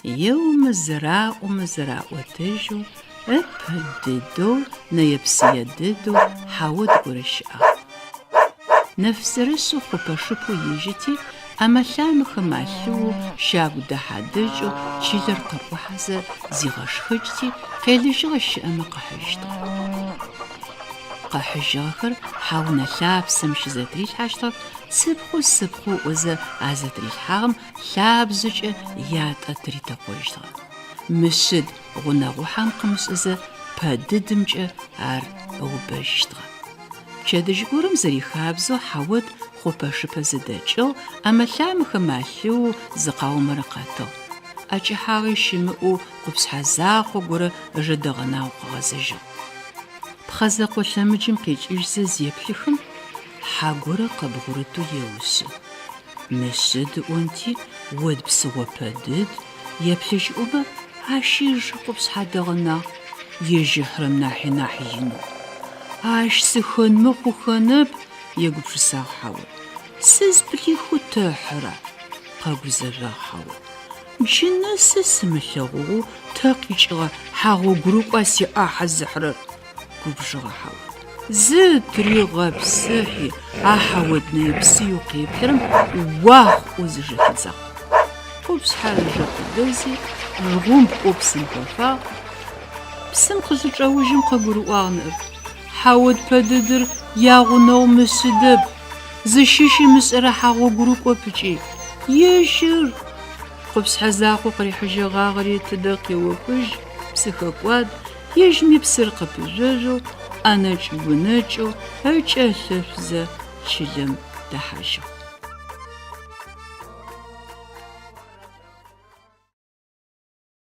Еумэ зэраӏомэ зэраӏотэжьэу, ыпэ дыдэу, нэе-псые дыдэу хьэ од горэ щыӏагъ. Нэф зэрэшъэу хъупэ-шыпэу ежьэти, ӏэмэ-лъамэхэм алъыоу, щагу дэхьэ-дэкӏэу чылэр къыкӏухьэзэ зигъэшхэкӏти, къелыжьыгъэ щыӏэмэ къыхьыжьщтыгъ. Къыхьыжьыгъэхэр хьэунэ лъапсэм щызэтырилъхьэщтыгъэх, цыпхъу-сыпхъу ыӏозэ а зэтырилъхьагъэм лъабжъэкӏэ ятӏэ тыритэкъожьщтыгъэ. Мышъыд гъунэгъухьэм къымышӏэзэ пэдыдымкӏэ ар ыубэжьщтыгъэ. Пчэдыжь горэм зэрихабзэу Хьэод хъупэ-шыпэ зыдэкӏыгъ, ӏэмэ-лъамэхэм алъыоу зыкъаумэрэ къэтыгъ. ӏэкӏыхьагъи щымыӏэу къупшъхьэ закъо горэ ыжэ дэгъэнагъэу къыгъэзэжьыгъ. Пхъэ зэкъо лъэмыджым къикӏыжьзэ зеплъыхым, хьэ горэ къыбгъурытэу еушъы. Мышъыд ыӏонти, од псыгъо пэдыд, еплъыжь ыӏомэ, ащи ыжэ къупшъхьэ дэгъэнагъ, ежь ыхьырэм нахьи нахь инэу. Ащ сыхэнмэ хъухэнэп, егупшысагъ Хьаод. Сызблихэу тэ ыхьыра? Къэгузэжъуагъ Хьаод. Джы нэсы сымылъэгъугъэу тэ къикӏыгъэ хьэ гъогурыкӏуа сиӏахьэ зыхьырэр? Губжыгъэ Хьаод. Зытыригъэпсыхьи, а хьэ од нэе-псыеу къеплъырэм уахъ ӏоу зыжэхидзагъ. Къупшъхьэр ыжэ къыдэзи, жгъумп ӏоу псым хэфагъ. Псым къызычӏэужьым къыгурыӏуагъ ныӏэп, хьэ од пэдыдыр ягъунэгъу Мышъыдэп, зыщыщ ымышӏэрэ хьэ гъогурыкӏоп ыкӏи ежьыр. Къупшъхьэ закъоу къырихьыжьэгъагъэри тыдэ къеохыжь, псыхэкӏуад, Ежьми псыр къыпыжъожъоу, ӏэнэкӏ-гунэкӏэу, ыкӏэ ылъэшъузэ чылэм дэхьажьыгъ.